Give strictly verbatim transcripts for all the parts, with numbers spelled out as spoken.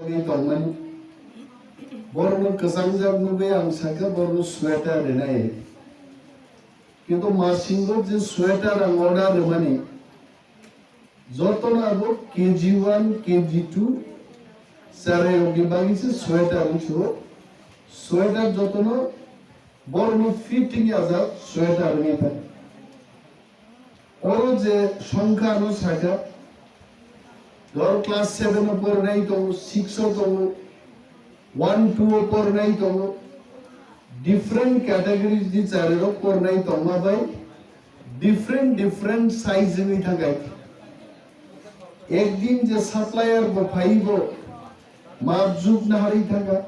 Ni tongmani. Borokno kwchangjak nugwi ang sakha borokno sweater rinai. Kintu masingo je sweater ang order rwmani, jotono abo K G one, K G two, cherairokni bagwi se sweater wngsugo. Sweater jotono borokno fitting ajak sweater wngwi thang. Oro je songkha ano sakha, dor class seven o pornai tongo, six o tongo, one two o pornai tongo, different categories ni charirok pornai tongma bai different different size wngwi thangkha. Ekdin je supplier bo phaibo map juk naharwi thangkha.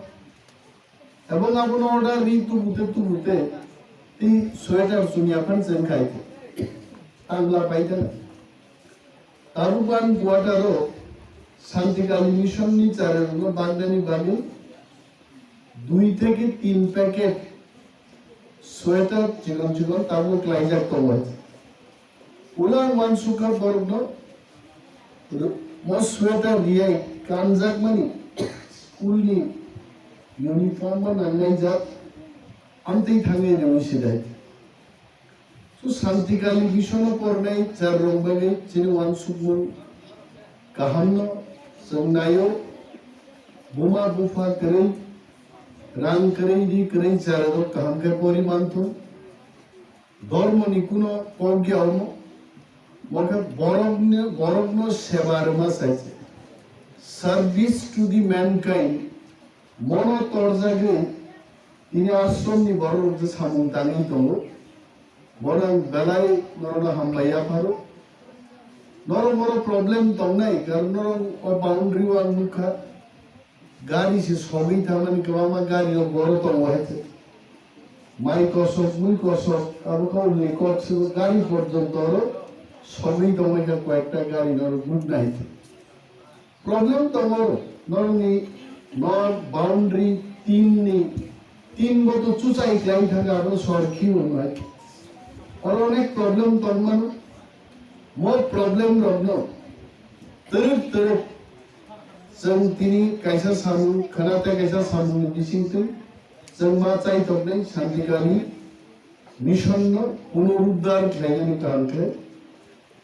Ebong abono order ri tubute tubute ti sweater chumya phan cheng khai. Tangla paita. Tabuk ang quarter o Shantikali Mission ni cherairokno bagdani bagwi dui theke tin packet sweater chikon chikon tabuk klaijak tongo. Ulo ang uansukha borokno, mo sweater riyai kanjakmani school ni uniform bo nangnai jak, amtwi thangwi rwngwi sidai. So Shantikali Mission o pornai cherairok bagwi chini uansukmung kahamno chwng naio, buma bupha kwrwi, rang kwrwi, ri kwrwi cherairok kaham khe pori manthung. Dhormoni kuno kok ya omo, mokhe borokni, borokno seba rwma sai se. Service to the mankind, mono torjagwi tini ashramni borok rok je samung tangwi tongo. Bono ang belai norokno hambai yapharo. Norok moro problem tongnai, karon norok o boundary o ang nukha. Gari se sogwi thangmani kwbangma gari rok boro tongo hai se. Mai kosok, mui kosok, abo khe uni kok se gari porjonto oro sogwi tongmani khe koyekta gari no rok nukna hai se. Problem tongo oro, norokni nor boundary tin ni, tin bo to chuchai khlai thangkha abo sor khiwi wngnai. Oro onek problem tongmano, mo problem rokno twrwk twrwk Chwng tini kaisa samung khna tei kaisa samungni bisingtwi chwng ma chaitoknai Shantikali Mission no punoruddhar khlainani kaham khe.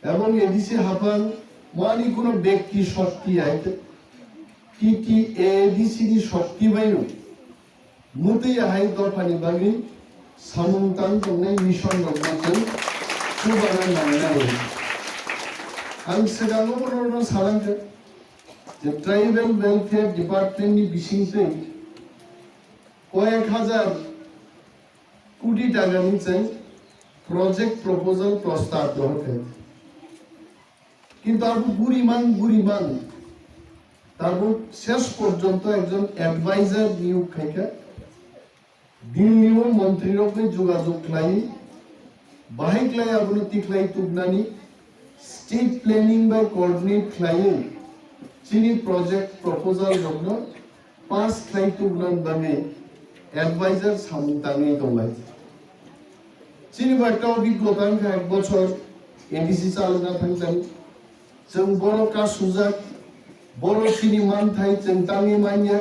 Ebong A D C haphang mani kuno bekti shokti hai T T A D C ni shokti bai no Mwtwi ahai dophani bagwi samung tang tongnai mission rokno chwng chubana nangnai. Ang swkango bono salangkha je Tribal Welfare Department ni bisingtwi koyek hajar koti takani chwng project proposal prostab rohorkha. Kintu abo guri mang, guri mang. Tabuk shesh porjonto ekjon advisor niyog khaikha. Delhi o montri rokni jogajog khlaiwi, bahai khlai abono tikhlai tubnani, state planning bai coordinate khlaiwi, chini project proposal rokno pass khlai tubunani bagwi advisor samung tangwi tonglai. Chini bo ekta obhiggota wngkha, ek bochor A D C chalokna thangkani. Chwng borok kasujak, borok chini manthai chwng tangwi manya.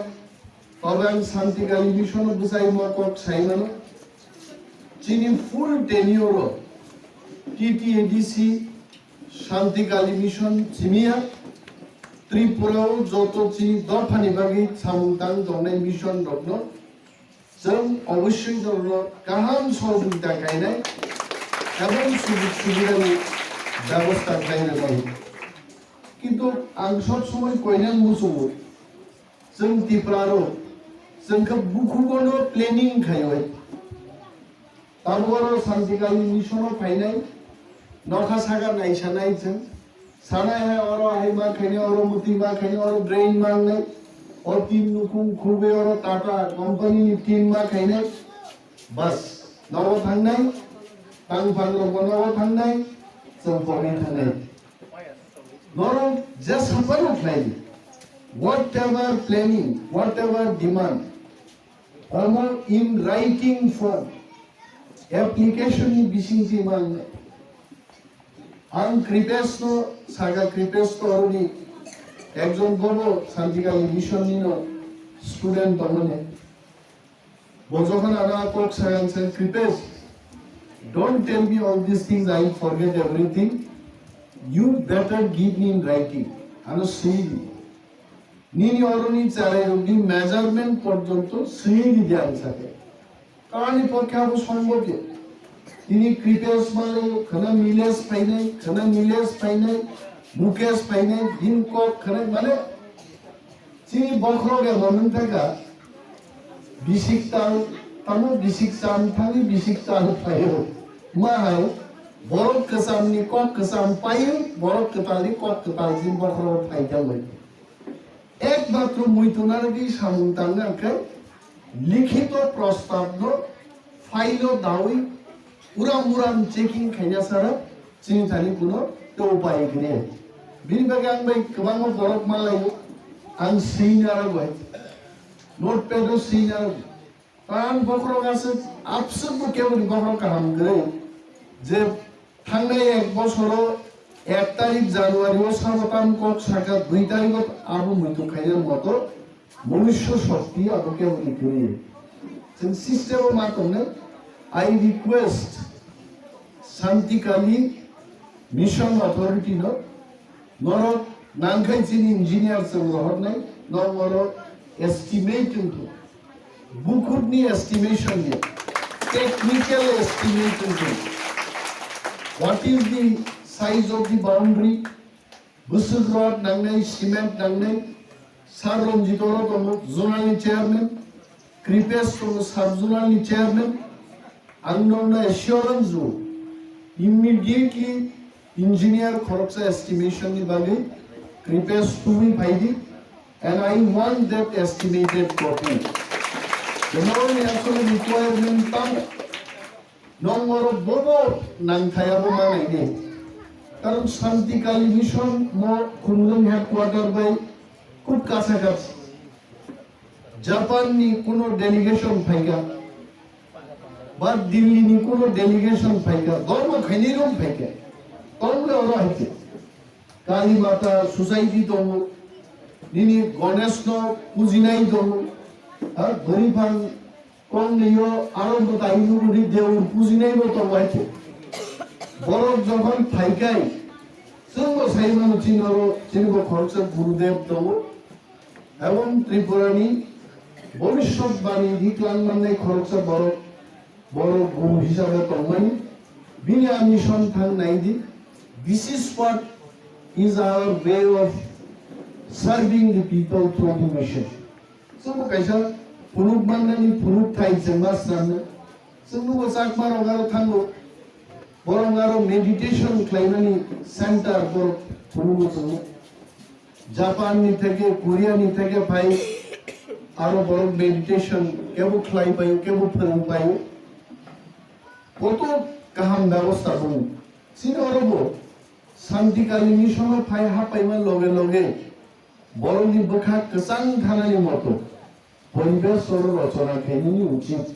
Tobe ang Shantikali Mission o bwsai ma kok sai mano. Chini full tenure o T T A D C Shantikali Mission chimiya, Tripura o joto chini dophani bagwi samung tang tongnai mission rokno chwng obossoi jorno kaham sohojogita khainai, ebong sujog subidani bebosta khlai rwnai. Kintu ang sob somoi koinang muchungo, chwng Tripura rok chwng khe bukhugono planning khaio. Tabuk oro Shantikali Mission o phainai, nokha saka naisanai chwng. Sanai hai oro hai ma khainai, oro mwtwi ma khainai, oro drain ma wngnai, o tin nukhung khulbe oro Tata company ni tin ma khainai. Bas, nogo thangnai, tangphang rokbo nogo thangnai, chwng pogwi thangnai. Norok jesa phano khlai di. Whatever planning, whatever demand, omo in writing form, application ni bisingtwi mang. Ang Kripesh no, saga Kripesh to aroni Ekjon bobo Santikali Mission nino student tongmani. Bo jokhon ano kok sayan se, "Kripesh, don't tell me all these things, I forget everything. You better give me in writing." Ano swi di. Nini oroni charai rokni measurement porjonto swi di ang sake. Ani pokhe abo sombobya. Tini Kripesh malai, khana Nilesh phainai, khana Nilesh phainai, Mukesh phainai, bini kok khana, mane, chini bokhorok emo nung thaka, bisik tal, tamo bisik cham thani bisik tal phaio. Mahai, borok kwchamni kok kwcham phaio, borok kwtalni kok kwtal chini bokhorok phai thangbai. Ekmatro muitu narwgwi samung tangna khe likhito prostabno file-o dawi uram uram checking khaina sara chini thani kuno tei upai kwrwi. Bini bagwi ang bai kwbangma borok malaio, ang swi narwgwi, notepad-o swi narwgwi. Ang bokhorok aswk, abswkbo keboni bokhorok kaham kwrwi je thangnai ek bosoro ek tarik January-o sabo tam kok saka dui tarik-o abo muitu khaina moto munusyo shokti abo keboni kwrwi. Chwng system-o ma tongnai, I request Santikali Mission Authority-no, norok nangkhai chini engineer chwng rohornai, norok oro estimate wngkhu. Bukhukni estimation ni, technical estimation ni. What is the size of the boundary? Bwswk rod nangnai, cement nangnai. Sir Ranjit oro tongo, zonal ni chairman. Kripesh tongo, sub zonal ni chairman. Ang nokno assurance rw, immediately engineer khoroksa estimation ni bagwi Kripesh tubui phaidi, and I want that estimated copy. Tomorrow ni asole requirement tamo, nong oro bobo nangthayabo manai de. Karon Santikali Mission mo Khumlwng headquarter bai khub kacha kachi. Japan ni kuno delegation phaikha, ba Delhi ni kuno delegation phaikha, dhormo khainai rok phaikha, tongmani oro haikhe Kali Mata society tongo, nini Ganesh no pujinai tongo, ha, Bwrwi Phang kong nio aro bo tai nuguri deur pujinai bo tongo haikhe. Borok jokhon phaikai, chwngbo sai mano chini oro, chini bo khoroksa Gurudev tongo. Ebong Tripurani bhobishyot bani riklangmannai khoroksa borok, borok guru hisabe tongmani. Bini a mission thang naidi. This is what is our way of serving the people through the mission. Chwngbo kaisa phunuk mannani phunuk thai chwngma swnamno. Chwngbo Chakmarok aro thango. Borok aro meditation khlaimani center borok phunugo chwngno. Japan ni theke, Korea ni theke phai, aro borok meditation kebo khlai paio, kebo phwrwng paio. Koto kaham bebosta bwngo. Chini oro bo Santikali Mission o phai hapaima loge loge borokni bwkha kwchang thanani moto poribesh oro rochona khainani uchit.